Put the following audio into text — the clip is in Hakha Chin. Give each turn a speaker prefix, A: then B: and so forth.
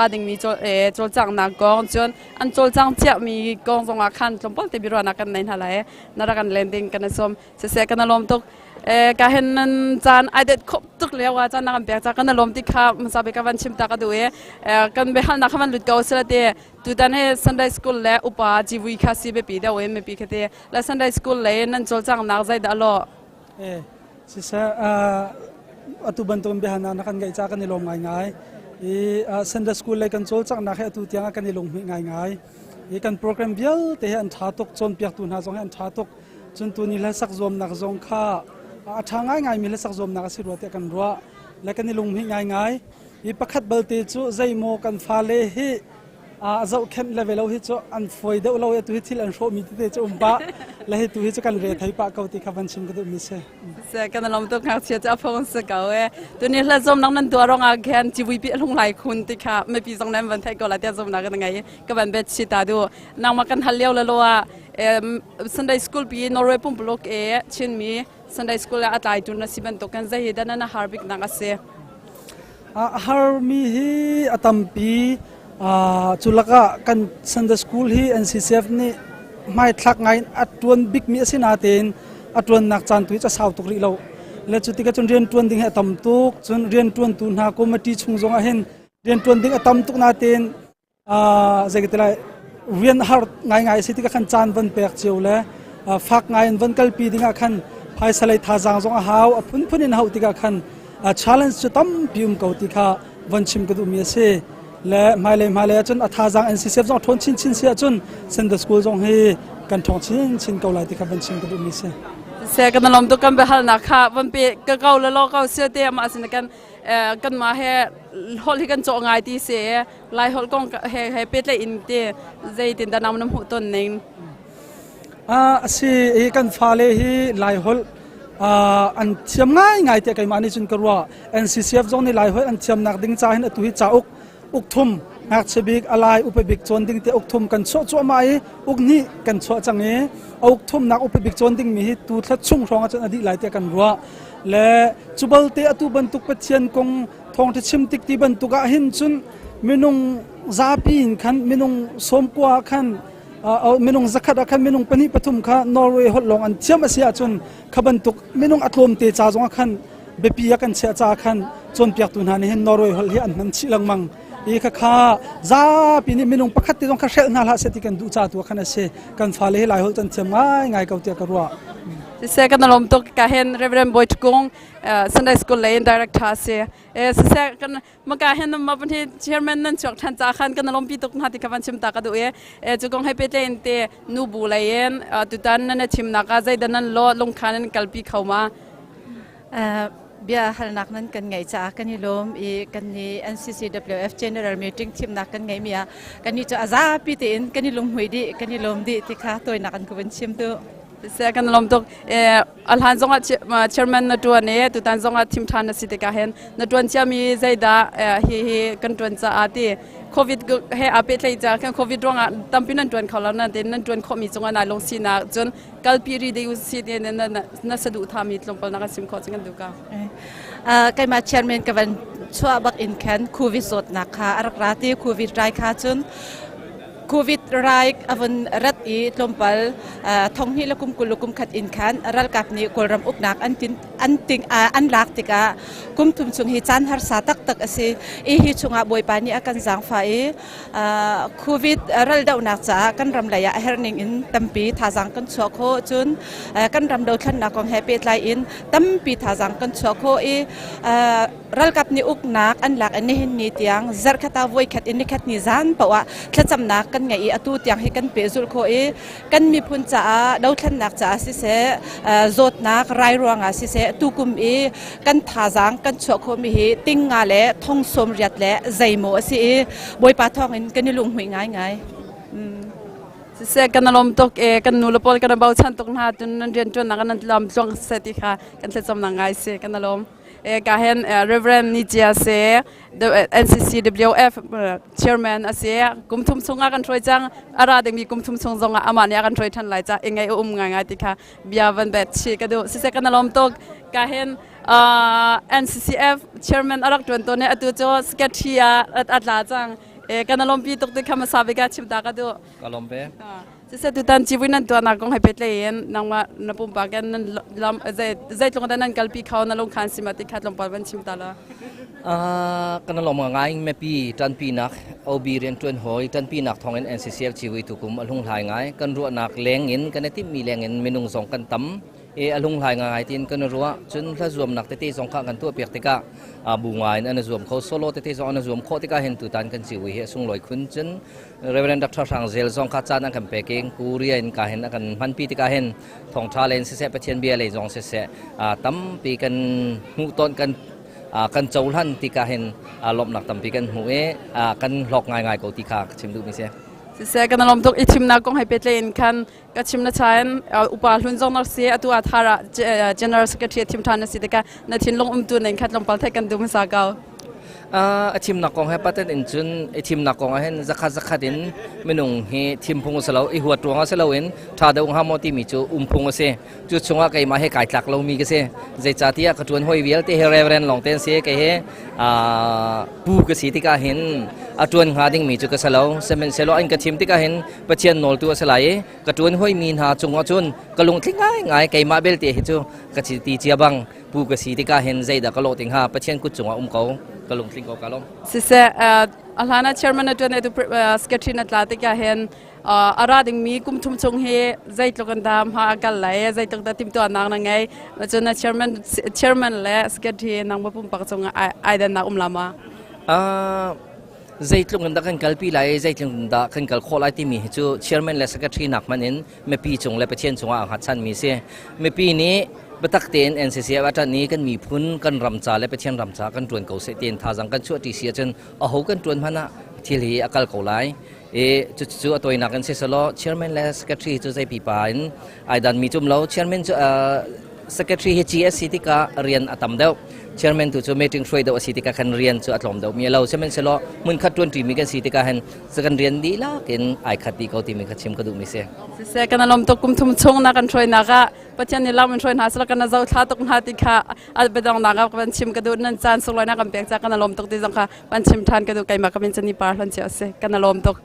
A: ra dingmi cawlcanghnak kong cun an cawlcang ciahmi kong zongah khan tlawmpal te biaruahnak kan nei hna lai na rak kan len ding kan i sawm. Siseh kan i lawm tuk. Ka hen nan caan ai det khop tuk lio ah caan na kan pek ca kan i lawm ti kha hmasa bik ka van chim ta ka duh i kan biahalnak kha van lut ko sila ti tutan hi Sunday school le upa civui kha si biapi deuh in mipi kha ti le Sunday school lei nan cawlcanghnak zeidah a lawh?
B: Siseh atu bantuk biahalnak na kan ngeih ca kan i lawm ngaingai. I Sunday school lei kan cawlcanghnak hi atu tiang ah kan i lunghmuih ngaingai. I kan program vialte hi an ṭha tuk, cawnpiaktu hna zong hi an ṭha tuk. Cun tuni hlasak zuamnak zong kha a ṭha ngaingaimi hlasak zuamnak a si rua tiah kan ruah le kan i lunghmuih ngaingai. Hi pakhat balte cu zeimaw kan fale hi a zohkhenh le ve lo hi cu an fawi deuh lo i atu hi thil an hrawhmi tete cu um pah le hi tu hi cu kan re thei pah ko ti kha van chim ka duhmi si.
A: Kan lawm tuk ngakchia cu a phung si ko e. Tuni hla zuamnak nan tuah ruangah khan civuipi a hlung lai khun ti kha mipi zong nan van theih ko lai tiah zumnak ka ngei. Ka van bet chi ta du. Nangmah kan hal lio le lo ah Sunday school pi Norway pumpuluk e Chinmi Sunday school ah a tlaitu na si bantuk kan zei hi dah na har bik nak a si?
B: A harmi hi a tampi. Cu lakah kan Sunday school hi NCCF nih hmaithlak ngai in a ṭuan bikmi a si natein a ṭuannak caan tu hi ca sau tuk rih lo. Le cu tikah cun rian ṭuan ding hi a tam tuk. Cun rian ṭuantu hna committee chung zong ah hin rian ṭuan ding a tam tuk natein zei ka ti lai rian har ngaingai a si tikah khan caan van pek cio le fak ngai in van kalpi dingah khan phaisa lei thazaang zong a hau a phunphun in hauh tikah khan challenge cu tampi um ko ti kha van chim ka duhmi a si le hmailei hmailei ahcun a thazaang NCCF zong ṭhawn chinchin si ahcun Sunday School zong hi kan ṭhawng chinchin ko lai ti kha van chim ka duhmi a si.
A: Se kan lawm tuk kan biahalnak kha van pe ka ko le lo ko sia te ama sin kan kan ma he holh hi kan cawh ngai ti si Lai holh kong he he pehtlaih in te zeitin dah nam na hmuh ton ning?
B: A si i kan fale hi Lai holh an thiam ngaingai tiah keimah nih cun ka ruah. NCCF zong nih Lai holh an thiamnak ding ca hin atu hi cauk uk thum ngakchia bik alai upa bik cawn ding te uk thum kan chuah cuahmah i uk hnih kan chuah cang i a uk thumnak upa bik cawn ding mi hi tu thla chung hrawng ahcun a dih lai tiah kan ruah. Le cu balte atu bantuk Pathian kong Thawngṭha chim tik ti bantuk ah hin cun minung zapi in khan minung sawmkua ah khan minung zakhat ah khan minung pahnih pathum kha Norway holh lawng an thiam a si ahcun kha bantuk minung a tlawmte ca zong ah khan biapi a kan chiah caah khan cawnpiaktu hna nih hin Norway holh hi an hman chih lengmang i khakha zapi nih minung pakhat te zong kha hrelh hna hlah seh ti kan duh ca tu ah khan a si kan fale hi Lai holh kan thiam ngaingai ko tiah ka ruah.
A: Siseh kan lawm tuk ka hen Reverend Bawi Ṭhukung Sunday School lei in director si. Siseh kan maka hen ma pun hi chairman nan chuak than ca khan kan lawmpi tuk hna ti kha van chim ta ka duh i cu kong he petle in te nu bu lei in tutan nan chim nak ah zeidah nan lo lungkhan in kalpi kho ma?
C: Bia halnak nan kan ngeih caah kan i lawm i kan ni NCCWF General Meeting thimnak kan ngeihmi ah kan ni cu a zapi tein kan i lunghmui dih kan i lawm dih ti kha tawinak an ka vun chim tu.
A: Seh kan lawm tuk. A hlan zongah chairman na tuan i tutan zongah thim ṭhan na si tikah hin na tuan ciami zeidah hi hi kan tuan caah ti COVID he aa pehtlaih caah khan COVID ruangah tampi nan tuan kho lo na tin nan tuan khawhmi cungah naa lungsinak cun kalpi ri ding si ti na na saduhthahmi tlawmpal na kan chim khawh cun kan duh ka.
C: Keimah chairman ka van chuah bak in khan COVID zawtnak kha a rak ra ti COVID rai kha cun Covid rai a vun rat i tlawmpal thonghnih le kum 20 le kum khat in khan ralkap nih Kawlram uknak an tin an ting an lak tikah kum thum chung hi caan harsa taktak a si i hi chungah Bawipa nih a kan zaangfah i Covid raldohnak caah kan ram lei ah a herh ning in tampi thazaang kan chuah khawh cun kan ram dothlannak kong he pehtlai in tampi thazaang kan chuah khawh i Ralkap nih uknak an lak i nihin ni tiang zarhkhat ah voikhat in nikhat ni zan paoh ah thlacamnak kan ngeih i atu tiang hi kan pehzulh khawh i kan miphun caah dothlennak caah siseh zawtnak rai ruangah siseh tukum i kan thazaang kan chuah khawhmi hi ting nga le thong sawm riat le zeimaw a si i Bawipa thawngin kan i lunghmuih ngaingai.
A: Siseh kan lawm tuk e kan nu le pawl kan bochan tuk hna tun nan rianṭuannak nan lam tluang seh ti kha kan thlacamnak ngai si kan lawm. Ka hen Reverend Ni Chia se NCCWF chairman a si. Kum thum chung ah kan hruai cang. A ra dingmi kum thum chung zong ah amah nih a kan hruai ṭhan lai ca i ngaih a um ngaingai ti kha bia van bet chih ka duh. Siseh kan lawm tuk. Ka hen NCCF chairman a rak ṭuan tawn i atu cu secretary ah a tla cang. Kan lawmpi tuk ti kha hmasa bik ah chim ta ka duh.
D: Ka lawm ve.
A: Siseh tutan civui nan tuahnak kong he pehtlaih in nangmah na pumpak in nan lam zeitluk dah nan kalpi kho na lungkhan si ma ti kha tlawmpal van chim ta la.
D: Kan lawm ngai mipi ṭanpinak OB rianṭuan hawi ṭanpinak thawngin NCCF civui tukum a hlunghlai ngai. Kan ruahnak leng in kan i timhmi leng in minung zong kan tam. E a hlunghlai ngai tiin kan ruah. Cun hla zuamnak tete zong kha kan tuahpiak tikah bu ngai in an i zuam kho. Solo tete zong an i zuam khawh tikah hin tutan kan civui hi a sunglawi khun. Cun Reverend Dr. Hrang Zel zong kha caan an kan pek i Korea in ka hin a kan hmanpi tikah hin thawngṭha len siseh Pathian bia lei zong siseh tampi kan hmuhton kan kan cohlan tikah hin lawmhnak tampi kan hmu i kan hlawk ngaingai ko ti kha ka chim duhmi si.
A: Siseh kan lawm tuk i thimnak kong he pehtlaih in khan ka chim na chain upa hlun zong na si atu ah thar ah General Secretary thim ṭhan na si tikah na thinlung umtu ning kha tlawmpal theih kan duh hmasa ko.
D: A thimnak kong he patent in cun i thimnak kong ah hin zakhat zakhat in minung hi thim phung a si lo i huat ruangah si loin ṭha deuh hnga maw timi cu um phung a si. Cu chungah keimah he kai tlak lomi ka si. Zeicahtiah ka ṭuan hawi vialte hi reverend lawng te an si. Kei hi pu ka si tikah hin a ṭuan hnga dingmi cu ka si lo. Sihmanhsehlaw an ka thim tikah hin Pathian nawltu a si lai i ka ṭuan hawimi hna cungah cun ka lungtling ngaingai keimah belte hi cu ka ti cia bang pu ka si tikah hin zeidah ka lawh ti hnga Pathian kut cungah um ko ka lungtling ko ka lawm.
A: Siseh a hlan ah chairman na ṭuan tu secretary na tla tikah hin a ra dingmi kum thum chung hi zeitluk in dah hma a kal lai zeitluk dah timhtuahnak na ngei cun na chairman chairman le secretary nangmah pumpak cungah ai dannak um la ma?
D: Zeitluk in dah kan kalpi lai zeitluk in dah kan kal khawh lai timi hi cu chairman le secretary nak hmanh in mipi cung le Pathian cungah aa hngatchanmi si. Mipi nih biatak tein NCCF a ṭanh i kan miphun kan ram ca le Pathian ram ca kan ṭuan ko seh tiin thazaang kan chuah ṭi si ahcun aho kan ṭuan hmanh ah thil hi a kal ko lai. I cucu a tawinak in siselaw chairman le secretary cu zei pipa in ai danmi cu um lo. Chairman cu secretary hi GSC tikah rian a tam deuh. Chairman tu cu meeting hruai deuh a si tikah khan rian cu a tlawm deuh mi a lo. Sihmanhsehlaw hmunkhat ṭuanṭi mi kan si tikah hin kan rian dihlak in ai khat dih ko timi kha chim ka duhmi si.
A: Siseh kan lawm tuk kum thum chung na kan hruainak ah Pathian nih lam in hruai hna sila kan zo thla tuk hna ti kha a biadongnak ah kan chim ka duh nan caan sunglawi na kan pek ca kan lawm tuk ti zong kha kan chim ṭhan ka duh keimah ka min cani par hlan cio si kan lawm tuk.